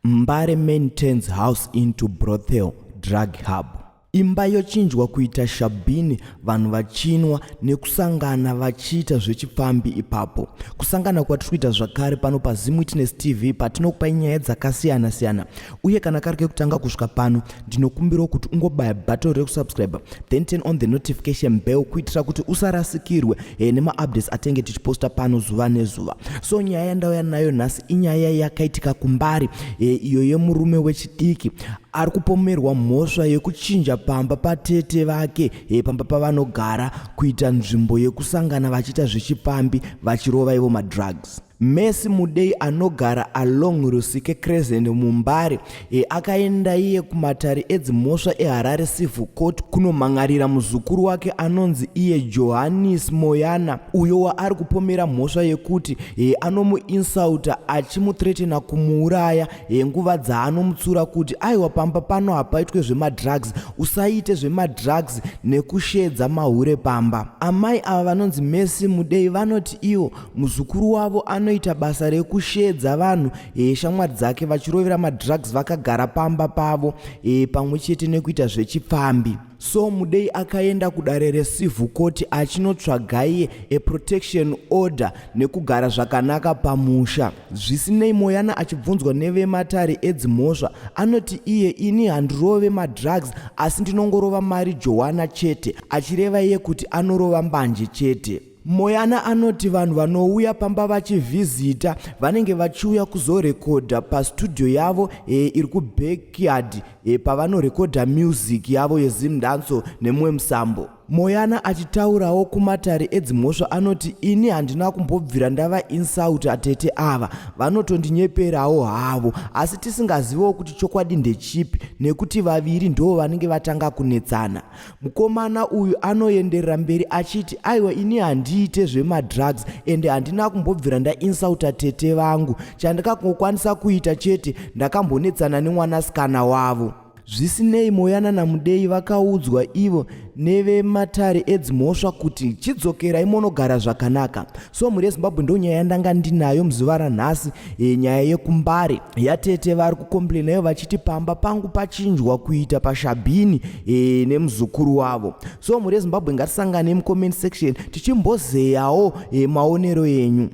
Mbare man turns house into brothel drug hub. Imba yochinjwa kuita shabhini, vanhu vachinwa nekusangana vachiita zvechipfambi ipapo. Kusangana kwatiri kuita zvakare pano paZim Witness TV, patinokupai nyaya dzakasiyana-siyana. Uye kana kari kekutanga kusvika pano, ndinokumbirawo kuti ungobaya button rekusubscribe, then turn on the notification bell kuitira kuti usarasikirwe nemaupdates atenge tichiposta pano zuva nezuva. So nyaya yandauya nayo nhasi inyaya yakaitika kuMbare, iyo yemurume wechidiki ari kupomerwa mhosva yekuchinja pamba patete vake, pamba pavanogara, kuita nzvimbo yekusangana vachiita zvechipfambi, vachirova ivo madrugs. Messi Mudei anogara along Rusike Crescent muMbare akaenda iye kumatare edzimhosva eHarare Civil Court kunomhan'arira muzukuru wake anonzi iye Johannes Moyana, uyo waari kupomera mhosva yekuti anomuinsulta achimuthreatena kumuuraya nguva dzaanomutsura kuti aiwa, pamba pano hapaitwe zvemadrugs, usaite zvemadrugs nekushedza mahure pamba. Amai ava vanonzi Messi Mudei vanoti ivo muzukuru wavo anoita basa rekushedza vanhu, shamwari dzake, vachirovera madrugs vakagara pamba pavo, pamwe chete nekuita zvechipfambi. So Mudei akaenda kudare recivil court achinotsvaga iye aprotection order nekugara zvakanaka pamusha. Zvisinei, Moyana achibvunzwa nevematare edzimhosva anoti iye, "Ini handirove madrugs, asi ndinongorova marijuana chete," achireva iye kuti anorova mbanje chete. Moyana anoti vanhu vanouya pamba vachivhizita vanenge vachiuya kuzorekodha pastudio yavo iri kubackyard, pavanorekodha music yavo yeZimdancehall nemumwe musambo. Moyana achitaurawo kumatare edzimhosva anoti, "Ini handina kumbobvira ndava insulta tete ava, vanotondinyeperawo havo, asi tisingaziviwo kuti chokwadi ndechipi nekuti vaviri ndo vanenge vatanga kunetsana." Mukomana uyu anoenderera mberi achiti, "Aiwa, ini handiite zvemadrugs ende handina kumbobvira ndainsulta tete vangu. Chandakangokwanisa kuita chete, ndakambonetsana nemwanasikana wavo." Zvisinei, Moyana naMudei vakaudzwa ivo nevematare edzimhosva kuti chidzokerai monogara zvakanaka. So mhuri yeZimbabwe, ndo nyaya yandanga ndinayo muzuva ranhasi, nyaya yekuMbare yatete vari kucomplainayo vachiti pamba pangu pachinjwa kuita pashabhini nemuzukuru wavo. So mhuri yeZimbabwe, ngatisangane mucomment section tichimbozeyawo maonero enyu.